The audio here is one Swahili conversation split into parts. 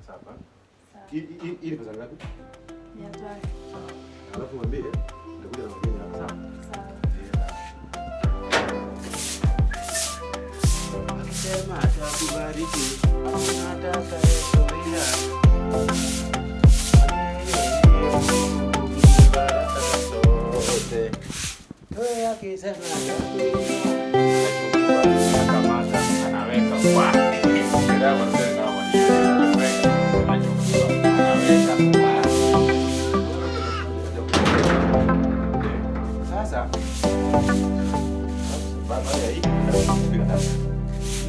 7. Hii ni pesa ngapi? 300. Sawa. Alafu mwambie nitakuja na wageni hapa, sawa? Sawa. Akisema atakubariki, hakuna atakayezuia. Yeye ndiye Mungu mwenye baraka zote. Wewe akisema atakuinua, Anakamata, anaweka kwa. Elewa mzee kama anaweka, anachukua, anaweka kwa. Sasa baada ya hii hii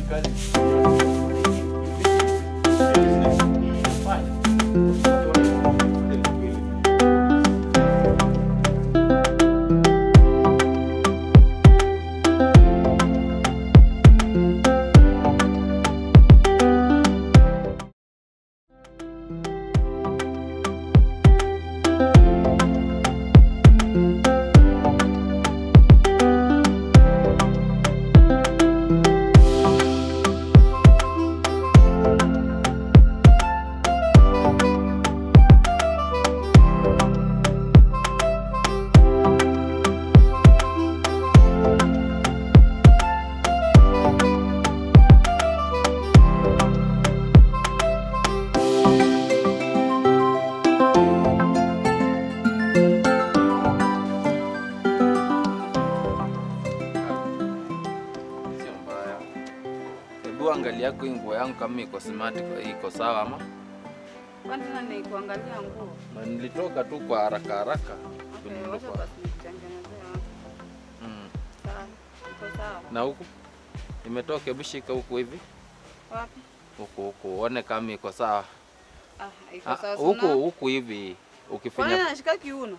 kazi hii Sio mbaya. Hebu angalia yako hii nguo yangu kama iko smart, iko sawa ama? Kwani tena ni kuangalia nguo? Na nilitoka tu kwa haraka haraka. Okay, wacha basi nikutengenezee hapo. Sawa. Iko sawa. Na huku imetoka, hebu shika huku hivi. Wapi? Huku huku uone kama iko sawa. Ah, iko sawa. Huku huku hivi Kwani ukifinya. nashika kiuno?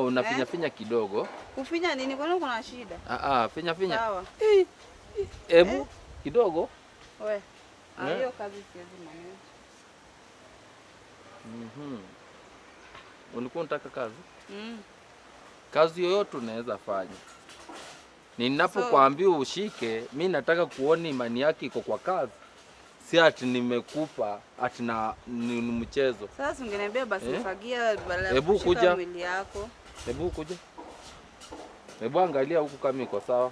Unafinya finya kidogo. Kufinya nini? Kwani kuna shida? Finya finya. Sawa. Hebu kidogo. We. Hiyo kazi siwezi manage. Ulikuwa unataka kazi? Kazi yoyote unaweza fanya. Ninapokuambia ushike, mi nataka kuona imani yake iko kwa kazi. Si ati nimekupa ati na ni mchezo. Sasa ungeniambia basi fagia badala ya Hebu kushika kuja. mwili yako. Hebu kuja. Hebu angalia huku kama iko sawa.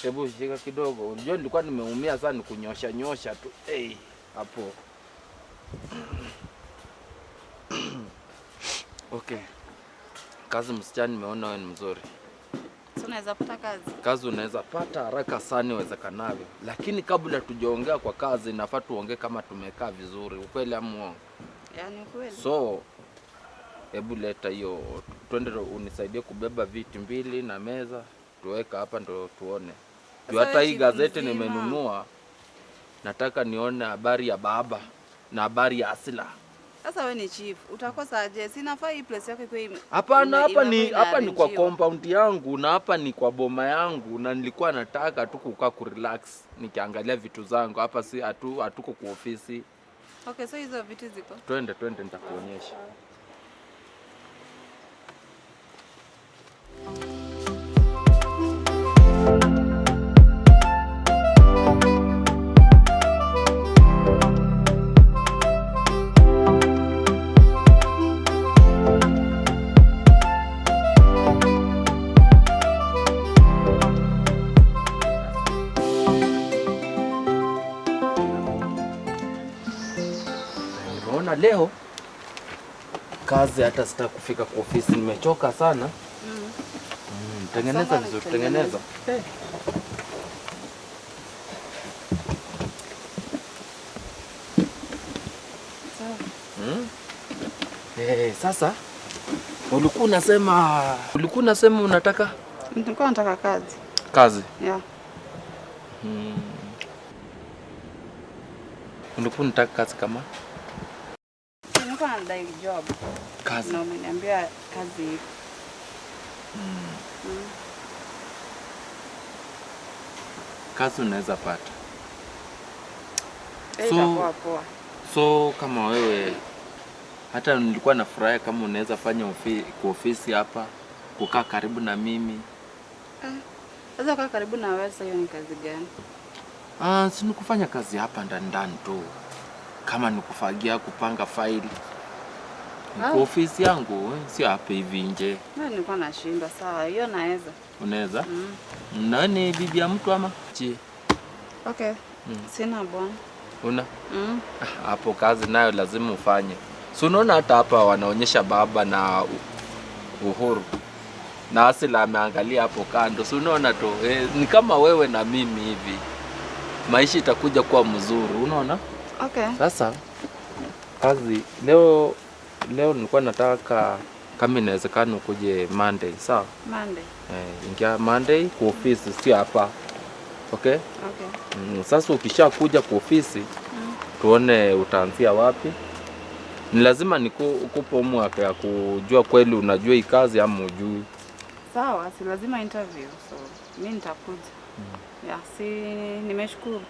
Hebu shika kidogo. Unajua nilikuwa nimeumia sana nikunyosha nyosha tu. Hey, hapo. Okay. Kazi msichana, nimeona wewe ni mzuri. So unaweza pata kazi? Kazi unaweza pata haraka sana iwezekanavyo. Lakini kabla tujaongea kwa kazi, nafaa tuongee kama tumekaa vizuri. Ukweli ama uongo? Yaani ukweli. So hebu leta hiyo, twende unisaidie kubeba viti 2 na meza tuweka hapa ndo tuone. Juu Sasa hata wewe hii chief gazeti mzima. nimenunua, nataka nione habari ya baba na habari ya Asila. Sasa wewe ni chief, utakosa aje? Si nafaa hii place yako ikuwe Hapana, hapa ni kwa inaarrangiwa. compound yangu na hapa ni kwa boma yangu, na nilikuwa nataka tu kukaa kurelax nikiangalia vitu zangu hapa, si hatuko kwa ofisi. Okay, so hizo vitu ziko. Twende, twende nitakuonyesha. Nimeona leo kazi hata sitaki kufika kwa ofisi, nimechoka sana. Tengeneza Sana vizuri, nitengeneze. tengeneza. Sawa. Sasa ulikuwa unasema unataka Nilikuwa nataka kazi. Kazi? Yeah. Ulikuwa unataka kazi kama? Nilikuwa nadai job. Kazi. Na umeniambia kazi iko. Kazi unaweza pata. Itakuwa poa. So kama wewe, hata nilikuwa nafurahi kama unaweza fanya kwa ofisi hapa, kukaa karibu na mimi. Sasa kukaa karibu na wewe sasa hiyo ni kazi gani? Ah, si nikufanya kazi hapa ndani ndani tu, kama nikufagia, kupanga faili. Ni kwa Ah. ofisi yangu, sio hapa hivi nje. Mimi nilikuwa nashindwa. Sawa, hiyo naweza. Unaweza? Mm. Nani bibi ya mtu ama? Chi. Okay. Sina bwana. Una? Mm. Hapo kazi nayo lazima ufanye. Si unaona hata hapa wanaonyesha baba na Uhuru na Asila ameangalia hapo kando, si unaona tu ni kama wewe na mimi hivi, maisha itakuja kuwa mzuri, unaona? Okay. Sasa kazi leo leo nilikuwa nataka kama inawezekana ukuje Monday, sawa? Monday. Ingia Monday kwa ofisi, sio hapa. Okay? Okay. Sasa ukishakuja kwa ofisi tuone utaanzia wapi. Ni lazima nikupe homework ya kujua kweli unajua hii kazi ama hujui. Sawa, si lazima interview. So, mimi nitakuja. Yeah, si nimeshukuru.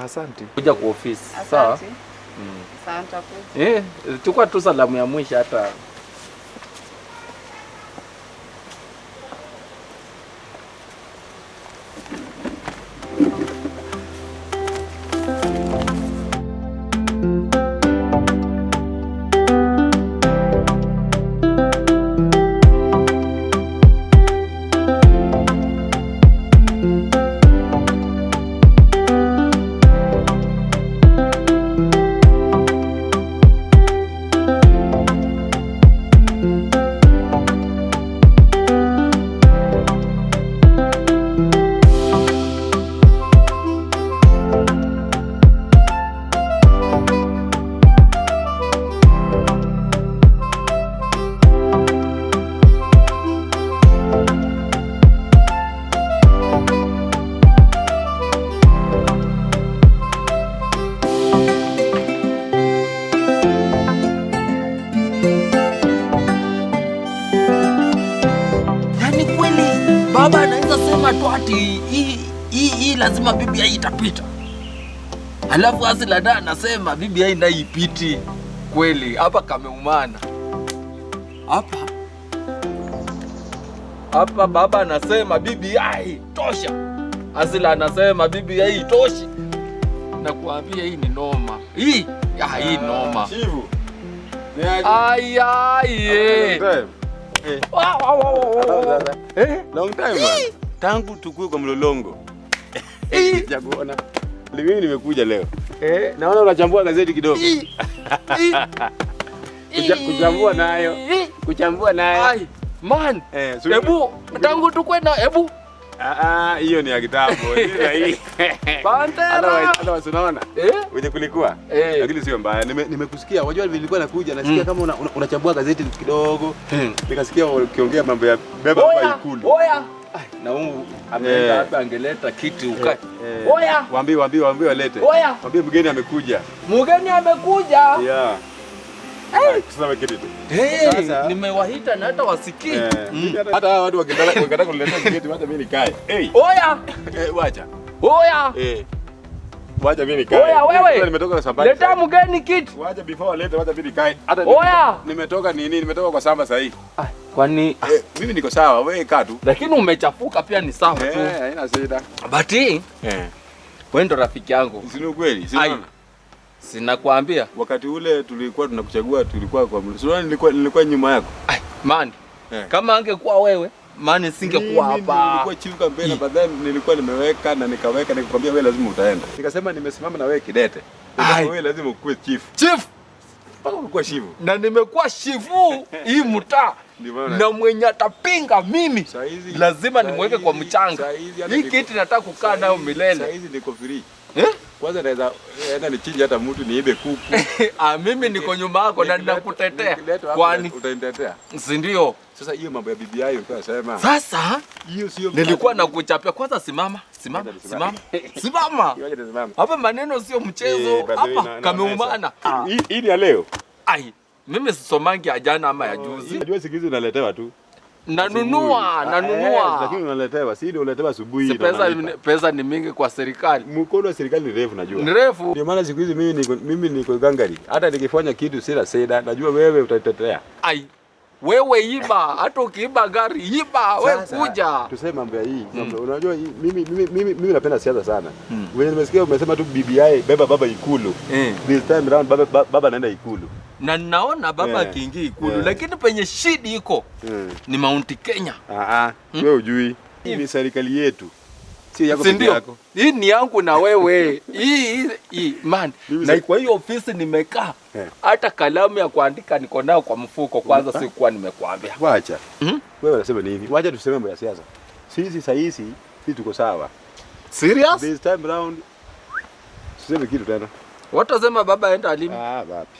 Asante. Kuja kwa ofisi. Sawa? Asante. Sawa, nitakuja. Chukua tu salamu ya mwisho hata. Yaani kweli baba anaweza sema tu ati hii lazima BBI itapita. Alafu Asila naye anasema BBI nayo ipiti. Kweli hapa kameumana. Hapa hapa baba anasema BBI tosha. Asila anasema BBI itoshi. Nakuambia hii ni noma. Hii hii noma. Chivu. Ni aje? Ai ai. Long time. Wa wa wa wa wa. Long time man. Tangu tukue kwa mlolongo. Sijakuona. Mimi nimekuja leo. Naona unachambua gazeti kidogo. Kuchambua nayo. Kuchambua nayo. Ai, man. Hebu tangu tukue na hebu. Hiyo ni ya kitambo. Hii. Pantera. Otherwise unaona? Wenye kulikuwa. Lakini sio mbaya. Nimekusikia. Unajua nilikuwa nakuja nasikia kama unachambua gazeti kidogo. Nikasikia ukiongea mambo ya beba hapa Ikulu. Oya. Na huu ameenda hapa angeleta kiti ukae. Oya. Waambie walete. Oya. Waambie mgeni amekuja. Mgeni amekuja. Yeah. Sasa kiti tu. Hey, nimewahita na hata wasikii. Hata hawa watu wakitaka kuniletea kiti hata mimi nikae. Hey. Oya. Wacha. Oya. Wacha mimi nikae. Oya wewe. Nimetoka shambani. Leta mgeni kiti. Wacha before walete, wacha mimi nikae. Hata Oya. nimetoka nini? Nimetoka kwa shamba sasa hivi. Kwani mimi niko sawa, wewe kaa tu. Lakini umechafuka pia ni sawa tu. Haina shida. But wewe ndo rafiki yangu. Si ni kweli? Si unaona? Sinakwambia. Wakati ule tulikuwa tunakuchagua tulikuwa kwa mlolongo. Nilikuwa nyuma yako. Ai, man. Kama angekuwa wewe, man singekuwa hapa. Nilikuwa chief campaign but then nilikuwa nimeweka na nikaweka nikakwambia wewe lazima utaenda. Nikasema nimesimama na wewe kidete. Wewe lazima ukue chief. Chief. Mpaka ukue chief. Na nimekuwa chifu hii mtaa. Na mwenye atapinga mimi lazima nimweke kwa mchanga. Hii kiti nataka kukaa nayo milele. Saa hizi niko free. Kwanza naweza enda nichinje hata mtu niibe kuku. Mimi niko nyuma yako na ninakutetea. Kwani utanitetea? Si ndio? Sasa hiyo mambo ya BBI ulikuwa unasema. Sasa hiyo sio nilikuwa nakuchapia. Kwanza simama, simama, simama. Simama. Hapa maneno sio mchezo. Hapa kameumana. Hii ni ya leo. Ai, mimi sisomangi ya jana ama ya juzi. Unajua siku hizi unaletewa tu. Nanunua. Lakini unaletewa, si ndio unaletewa asubuhi. Si pesa ni mingi kwa serikali. Mkono wa serikali ni refu najua. Ni refu. Ndio maana siku hizi mimi niko gangari. Hata nikifanya kitu sina seda, najua wewe utanitetea. Ai. Wewe iba, hata ukiiba gari iba, wewe kuja. Tuseme mambo ya hii. Unajua mimi napenda siasa sana. Wewe nimesikia umesema tu BBI beba baba Ikulu. This time round baba anaenda Ikulu. Na naona baba akiingia Ikulu, lakini penye shida iko ni Mount Kenya. Wewe hujui. Hii ni serikali yetu. Sio yako peke yako. Hii ni yangu na wewe. Hii man. Na kwa hiyo ofisi nimekaa. Hata kalamu ya kuandika niko nayo kwa mfuko kwanza, sikuwa nimekuambia. Wacha. Wewe unasema nini? Wacha tuseme mambo ya siasa. Sisi saa hizi sisi tuko sawa. Serious? This time round tuseme kitu tena. Watasema baba enda alime. Wapi.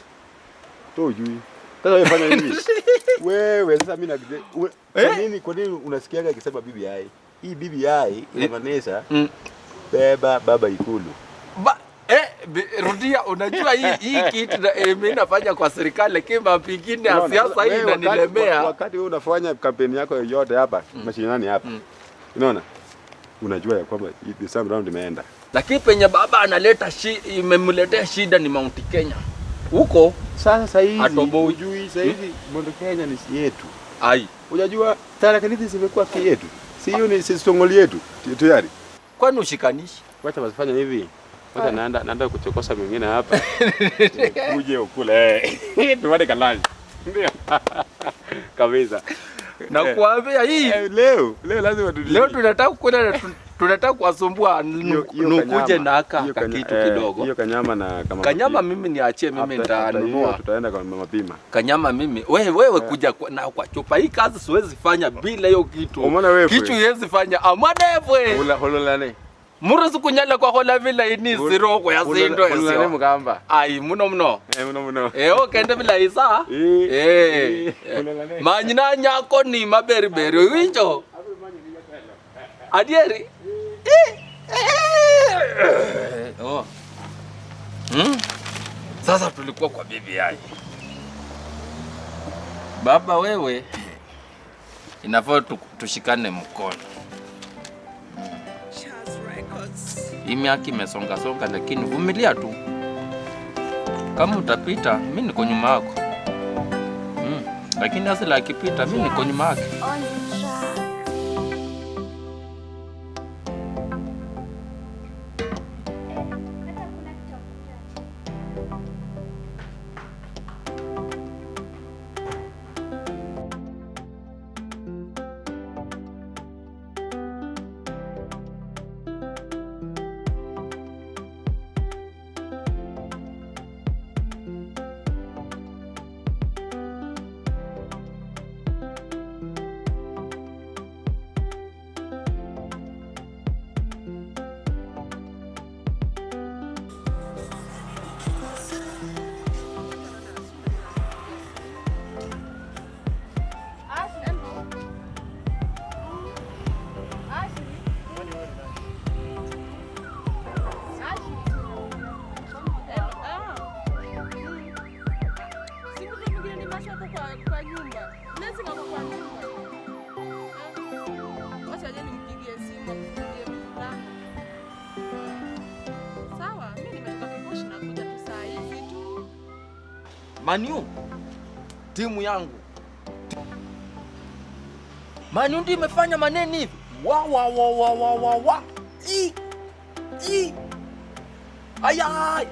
Tu hujui. Sasa wewe fanya nini? Wewe sasa mimi na kwa nini unasikiaga akisema BBI? Hii BBI inamaanisha beba baba Ikulu. Rudia, unajua hii kitu mimi nafanya kwa serikali, lakini mambo mengine ya siasa hii inanilemea. Wakati wewe unafanya kampeni yako yoyote hapa, mashinani hapa. Unaona? Unajua ya kwamba this time round imeenda. Lakini penye baba analeta imemletea shida ni Mount Kenya. Huko sasa hizi hujui sasa hizi Mount Kenya ni yetu. Ai. Unajua tarakilishi zimekuwa yetu. Si hiyo ni sisi yetu tayari. Kwani ushikanishi? Wacha wasifanye hivi. Wacha naenda kuchokosa mwingine hapa. Uje ukule. Tuende kalani. Ndio. Kabisa. Na kuambia hii leo lazima leo tunataka kukula, tunataka kuwasumbua nukuje na aka kitu kidogo. Hiyo kanyama na kama kanyama mimi niachie, mimi nitanunua. Tutaenda kwa mama pima. Kanyama mimi wewe kuja na kwa chupa. Hii kazi siwezi fanya bila hiyo kitu. Kitu siwezi fanya. Amwana Hula hololane. Murusu kunyala kwa hola vila ini zero kwa ya zindo esio. Mugamba. Ai muno muno. Muno muno. Okende vila isa. Manyina nyako ni maberi beri winjo. Adieri. Oh. Sasa tulikuwa kwa BBI. Baba wewe inafaa tushikane mkono. Hii miaka imesonga songa, lakini vumilia tu. Kama utapita, mimi niko nyuma yako. Lakini asila akipita, mimi niko nyuma yake. Manu, timu yangu Manu ndio imefanya maneni hivi. Wa wa wa wa wa wa wa. I I. Ayai.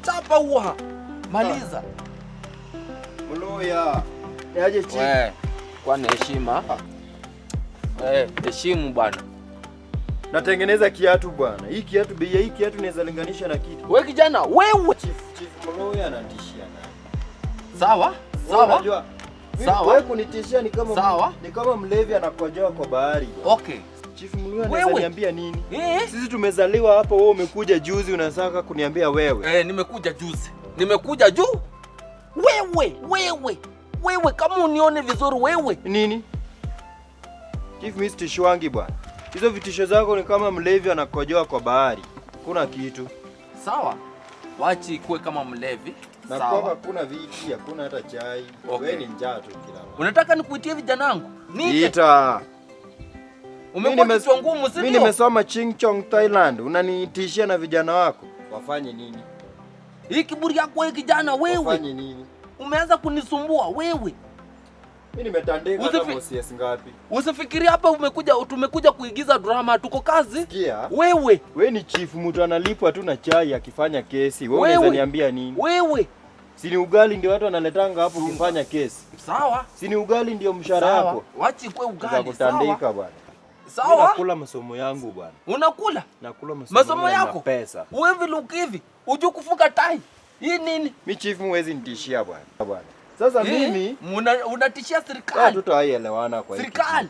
Chapa huwa. Maliza. Mloya. Aje chief. Wewe, kwa na heshima. Heshimu bwana. Natengeneza kiatu bwana. Hii kiatu bei ya hii kiatu naweza linganisha na kitu. Wewe kijana, wewe Chief Mloya anatishia nani? Sawa? Sawa? Unajua Sawa. Wewe kunitishia ni kama sawa. Ni kama mlevi anakojoa kwa bahari. Okay. Chief Mluya anaweza niambia nini? Sisi tumezaliwa hapo, wewe umekuja juzi unataka kuniambia wewe. Nimekuja juzi. Nimekuja juu. Wewe. Wewe kama unione vizuri wewe. Nini? Chief, mimi sitishwangi bwana. Hizo vitisho zako ni kama mlevi anakojoa kwa bahari. Kuna kitu. Sawa. Wachi kuwe kama mlevi. Na sawa. Kwa hakuna viti, hakuna hata chai. Okay. Wewe ni njaa tu kila mara. Unataka nikuitie vijana wangu? Niite. Ita. Umekuwa kichwa ngumu, si ndio? Mimi nimesoma Ching Chong Thailand. Unaniitishia na vijana wako. Wafanye nini? Hii kiburi yako wewe kijana wewe. Wafanye nini? Umeanza kunisumbua wewe. Mimi nimetandika hata OCS ngapi? Usifikiri hapa umekuja tumekuja kuigiza drama, tuko kazi. Sikia. Wewe, wewe ni chief, mtu analipwa tu na chai akifanya kesi. Wewe unaweza niambia nini? Wewe. Si ni ugali ndio watu wanaletanga hapo ukifanya kesi. Sawa. Si ni ugali ndio mshahara wako. Wachi kwe ugali. Kutandika bwana. Sawa. Nakula masomo yangu bwana. Unakula? Nakula masomo yako. Pesa. Wewe vile ukivi, unajua kufunga tai. Hii nini? Mimi chief huwezi nitishia bwana. Bwana. Sasa mimi unatishia serikali. Hatutaelewana kwa hiki. Serikali.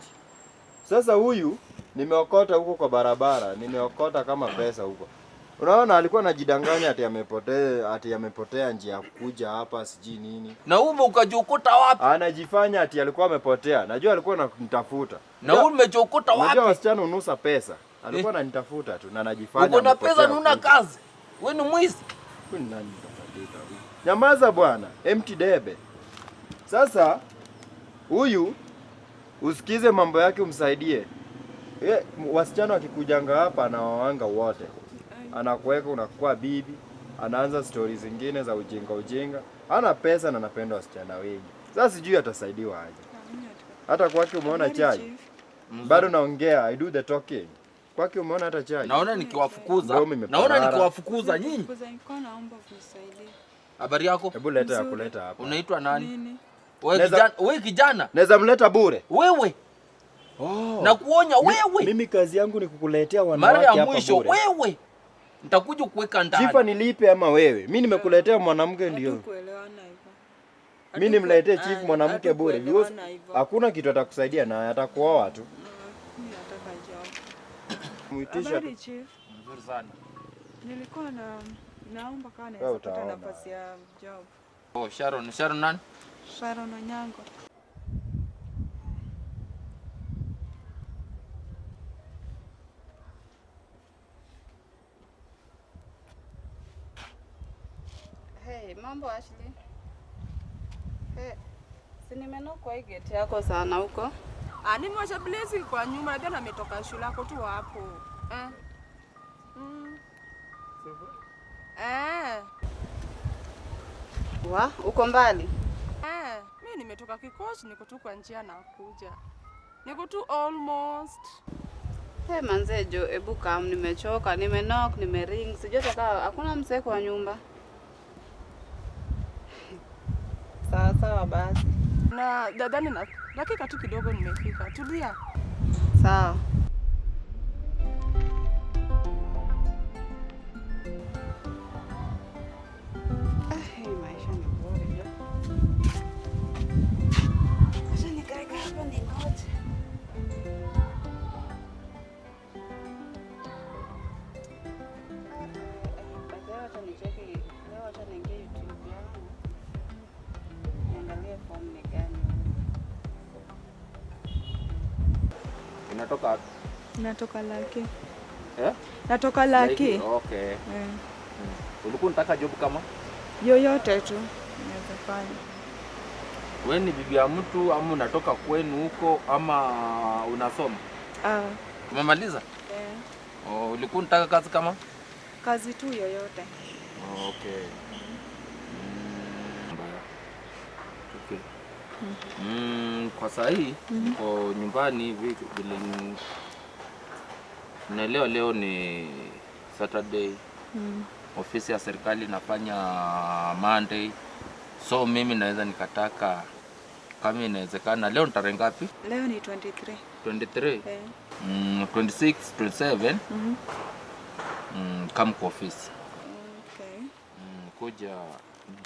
Sasa huyu nimeokota huko kwa barabara, nimeokota kama pesa huko. Unaona alikuwa anajidanganya ati amepotea njia ya kuja hapa sijui nini. Na wewe ukajiokota wapi? Anajifanya ati alikuwa amepotea. Najua alikuwa ananitafuta. Na wewe umejiokota wapi? Unajua wasichana unusa pesa. Alikuwa ananitafuta tu na anajifanya. Uko na pesa na una kazi. Wewe ni mwizi. Wewe ni nani utatandika? Nyamaza bwana, empty debe. Sasa huyu usikize mambo yake umsaidie. Wasichana wakikujanga hapa anawawanga wote. Anakuweka unakuwa bibi, anaanza stories zingine za ujinga ujinga. Hana pesa na anapenda wasichana wengi. Sasa sijui atasaidiwa aje. Hata kwake umeona chai. Bado naongea, I do the talking. Kwake umeona hata chai. Naona nikiwafukuza. Naona nikiwafukuza nyinyi. Naomba unisaidie. Habari yako? Hebu leta ya kuleta hapa. Unaitwa nani? Wewe kijana, wewe kijana. Naweza mleta bure. Wewe. Oh. Na kuonya wewe. Mimi kazi yangu ni kukuletea wanawake mara ya hapa mwisho bure. Wewe. Nitakuja kuweka ndani. Chifa nilipe ama wewe? Mimi nimekuletea mwanamke ndio. Hatukuelewana hivyo. Mimi nimletee chief mwanamke bure. Because hakuna kitu atakusaidia naye, atakuoa tu. Mimi nataka job. Muitisha. Habari chief. Nzuri sana. Nilikuwa na naomba kama naweza kupata nafasi ya job. Oh, Sharon, Sharon nani? Sharon Onyango. Hey, mambo Ashley. Hey, si nimenokwa hii gate yako sana huko. Ah, nimewasha blaze kwa nyuma, najua ametoka shule yako tu hapo. Eh. Mm. Eh. Wa, uko mbali? Eh, mimi nimetoka Kikochi, niko tu kwa njia nakuja. Niko tu almost. Hey, manze jo, ebu kam, nimechoka, nimenock, nimering, sijui hata hakuna msee kwa nyumba. Sawa sawa basi. Na dadani na dakika tu kidogo nimefika. Tulia. Sawa. Maisha ni bora jo. Acha nikae hapa ningoje. Acha nicheki, leo acha niingie YouTube yangu. Niangalie form ni gani. Unatoka wapi? Natoka Laki. Eh? Natoka Laki. Okay. Ulikuwa unataka job kama? Yoyote tu naweza fanya. Wewe ni bibi ya mtu ama unatoka kwenu huko ama unasoma? Ah. Umemaliza? Eh. Oh, ulikuwa unataka kazi kama? Kazi tu yoyote. Okay. Okay. Kwa saa hii niko nyumbani hivi vile naelewa leo ni Saturday. Ofisi ya serikali inafanya Monday. So mimi naweza nikataka kama inawezekana leo ni tarehe ngapi? Leo ni 23. 23. Eh. 26, 27. Kama kwa ofisi. Okay. Kuja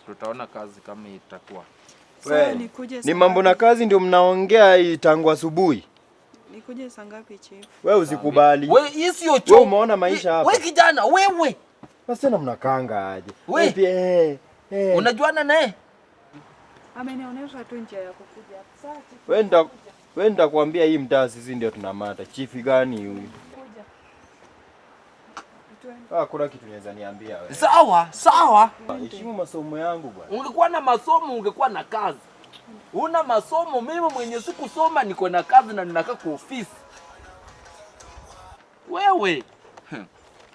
tutaona kazi kama itakuwa. So nikuje ni mambo na kazi ndio mnaongea hii tangu asubuhi. Nikuje saa ngapi chief? Wewe usikubali. Wewe hii sio choo. Wewe umeona maisha hapa. Wewe kijana wewe. Wasichana mnakanga aje? Wewe pia unajuana naye? Amenionyesha tu njia ya kukuja. Sasa Wewe nitakwambia hii mtaa sisi ndio tunamata. Chief gani huyu? Ah, kuna kitu unaweza niambia wewe. Sawa, sawa. Heshimu masomo yangu bwana. Ungekuwa na masomo ungekuwa na kazi. Una masomo, mimi mwenye sikusoma niko na kazi na ninakaa kwa ofisi. Wewe.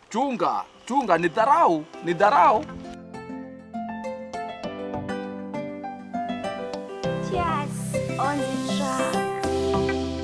Chunga, chunga, ni dharau, ni dharau. Cheers. On the track.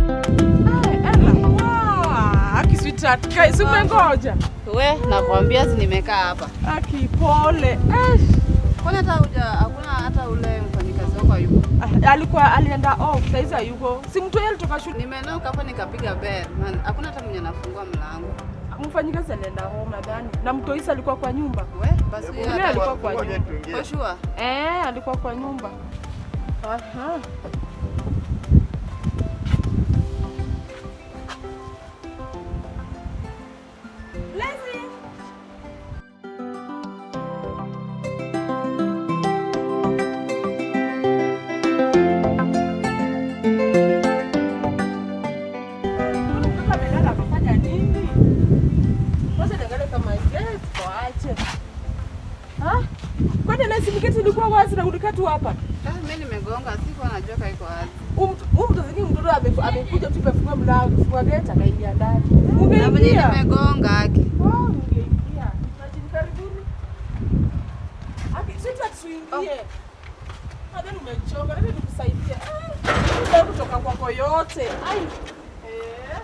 Ella, wow, aki sweetheart, guys, umengoja. We, nakwambia si nimekaa hapa. Aki pole. Eh, Kwani hata huja hakuna hata ule mfanyikazi wako hayupo? ah, alikuwa alienda off, saizi hayuko. Si mtu yeye alitoka shule. Nimenoka hapo nikapiga bell. Man, hakuna hata mwenye anafungua mlango. Mfanyikazi alienda home nadhani. Na mtoisi alikuwa kwa nyumba. We, basi huyo Yule hata alikuwa kwa nyumba. kwa sure. Eh, alikuwa kwa nyumba. Aha. Blessing. Mbona mtoto amelala amefanya nini? Kwanza niangalie kama gate kwa ache. Ha? Kwani lesi gate ilikuwa wazi na ulikaa tu hapa? Ah, mimi nimegonga, sikuwa najua kama iko wazi. Huyu mtu zingine mtoto amekuja tu kafungua mlango, kafungua gate akaingia ndani. Na mwenye Ungeingia. nimegonga haki. Oh, ungeingia. Imagine karibuni. Aki, sweetheart tuingie. Nadhani umechoka, labda nikusaidie. Ah, kutoka kwako yote. Ai. Eh.